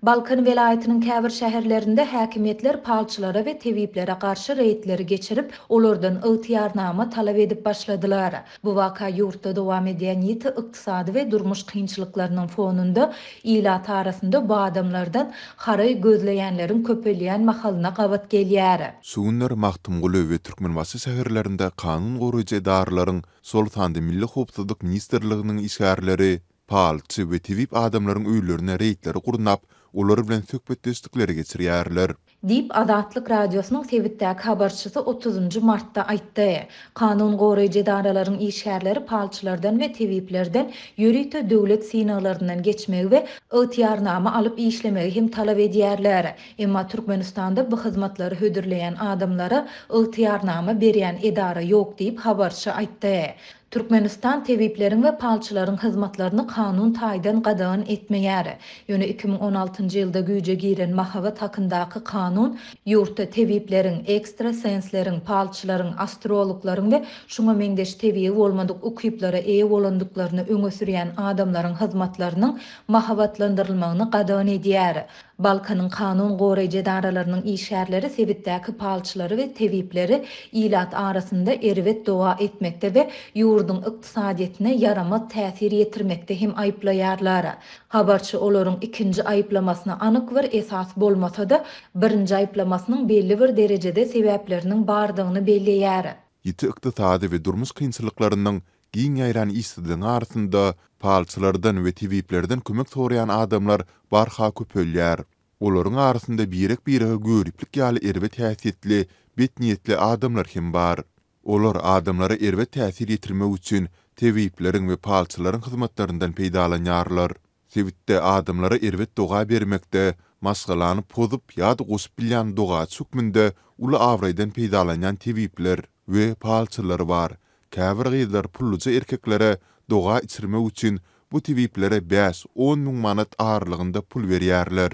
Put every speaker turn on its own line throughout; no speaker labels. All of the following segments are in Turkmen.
Balkan welaýatynyň käbir şäherlerinde häkimiýetler palçylara we tebiplere garşy reýdleri geçirip, olardan ygtyýarnama talap edip başladylar. Bu waka ýurtda dowam edýän ýiti ykdysady we durmuş kynçylyklarynyň fonunda ilat arasynda bu adamlardan haraý gözleýänleriň köpelýän mahalyna gabat gelýär.
Şu günler Magtymguly we Türkmenbaşy şäherlerinde kanun goraýjy edaralaryň, şol sanda Milli howpsuzlyk ministrliginiň işgärleri palçy we tebip adamlaryň öýlerine reýdleri gurnap, olar bilen söhbetdeşlikleri geçirýärler.
Diýip, Azatlyk Radiosynyň sebitdäki habarçysy otuzynjy martda aýtdy. Kanun goraýjy edaralaryň işgärleri palçylardan we tebiplerden ýörite döwlet synaglaryndan geçmegi we ygtyýarnama alyp işlemegi hem talap edýärler. Emma Türkmenistanda bu hyzmatlary hödürleýän adamlara ygtyýarnama berýän edara ýok diýip, habarçy aýtdy. Türkmenistan tebipleriň we palçylaryň hyzmatlaryny kanun taýdan gadagan etmeýär. Ýöne 2016-njy ýylda güýje giren mahabat hakyndaky kanun ýurtda tebipleriň, ekstrasensleriň, palçylaryň, astrologlaryň we şuňa meňzeş tebigy bolmadyk ukyplara eýe bolandyklaryny öňe sürýän adamlaryň hyzmatlarynyň mahabatlandyrylmagyny gadagan edýär. Balkanyň kanun goraýjy edaralarynyň işgärleri sebitdäki palçylary we tebipleri ilat arasynda erbet doga etmekde we ýurduň ykdysadyýetine ýaramaz täsir ýetirmekde hem aýyplaýarlar. Habarçy olaryň ikinji aýyplamasyna anyk bir esas bolmasa-da, birinji aýyplamasynyň belli bir derejede sebäpleriniň bardygyny belleýär.
Ýiti ykdysady we durmuş kynçylyklarynyň Giň ýaýran işsizligiň arasynda palçylardan we tebiplerden kömek soraýan adamlar barha köpelýär. Olaryň arasynda birek-birege göriplik ýaly erbet häsiýetli, bet niýetli adamlar hem bar. Olar adamlara erbet täsir ýetirmek üçin tebipleriň we palçylaryň hyzmatlaryndan peýdalanýarlar. Sebitde adamlara erbet doga bermekde, maşgalany pozup ýa-da goşup bilýän dogaçy hökmünde uly abraýdan peýdalanýan tebipler we palçylar bar. Käbir gyzlar pulluja erkeklere doga içirmek üçin bu tebiplere bäş-on müň manat aralygynda pul berýärler.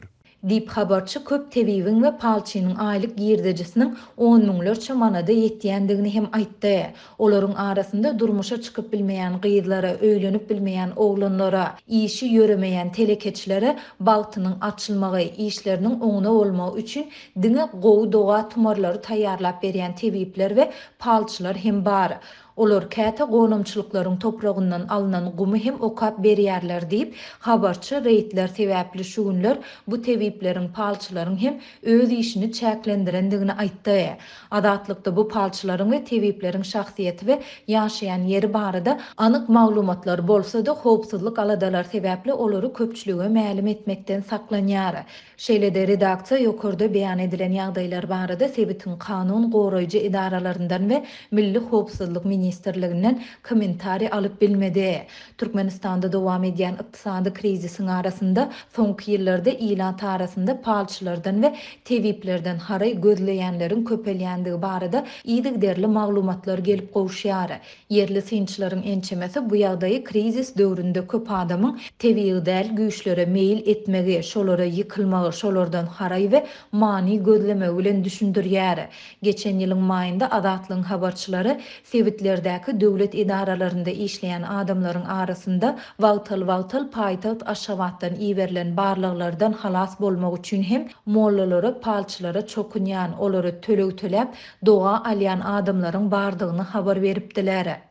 Diýip, habarçy köp tebibiň we palçynyň aýlyk girdejisiniň on müňlerçe manada ýetýändigini hem aýtdy. Olaryň arasynda durmuşa çykyp bilmeýän gyzlara, öýlenip bilmeýän oglanlara, işi ýöremeýän telekeçilere bagtynyň açylmagy, işleriniň oňuna bolmagy üçin diňe gowy doga-tumarlary taýýarlap berýän tebipler we palçylar hem bar. Olar käte gonamçylyklaryň topragyndan alnan gumy hem okap berýärler diýip, habarçy reýdler sebäpli şu günler bu tebipleriň, palçylaryň hem öz işini çäklendirendigini aýtdy. Azatlykda bu palçylaryň we tebipleriň şahsyýeti we ýaşaýan ýeri barada anyk maglumatlar bolsa-da, howpsuzlyk aladalary sebäpli olary köpçülige mälim etmekden saklanýar. Şeýle-de, redaksiýa ýokarda beýan edilen ýagdaýlar barada sebitiň kanun goraýjy edaralaryndan we Milli howpsuzlyk ministrliginden kommentariý alyp bilmedi. Türkmenistanda dowam edýän ykdysady krizisiň arasynda, soňky ýyllarda ilat arasynda palçylardan we tebiplerden haraý gözleýänleriň köpelýändigi barada yzygiderli maglumatlar gelip gowuşýar. Ýerli synçylaryň ençemesi bu ýagdaýy krizis döwründe köp adamyň tebigy däl güýçlere meýil etmegi, şolara ýykylmagy, şolardan haraý we many gözlemegi bilen düşündirýär. Geçen ýylyň maýynda Azatlygyň habarçylary sebitlerdäki döwlet edaralarynda işleýän adamlaryň arasynda wagtal-wagtal paýtagt Aşgabatdan iberilen barlaglardan halas bolmak üçin hem mollalara, palçylara çokunýan, olara töleg töläp, doga alýan adamlaryň bardygyny habar beripdiler.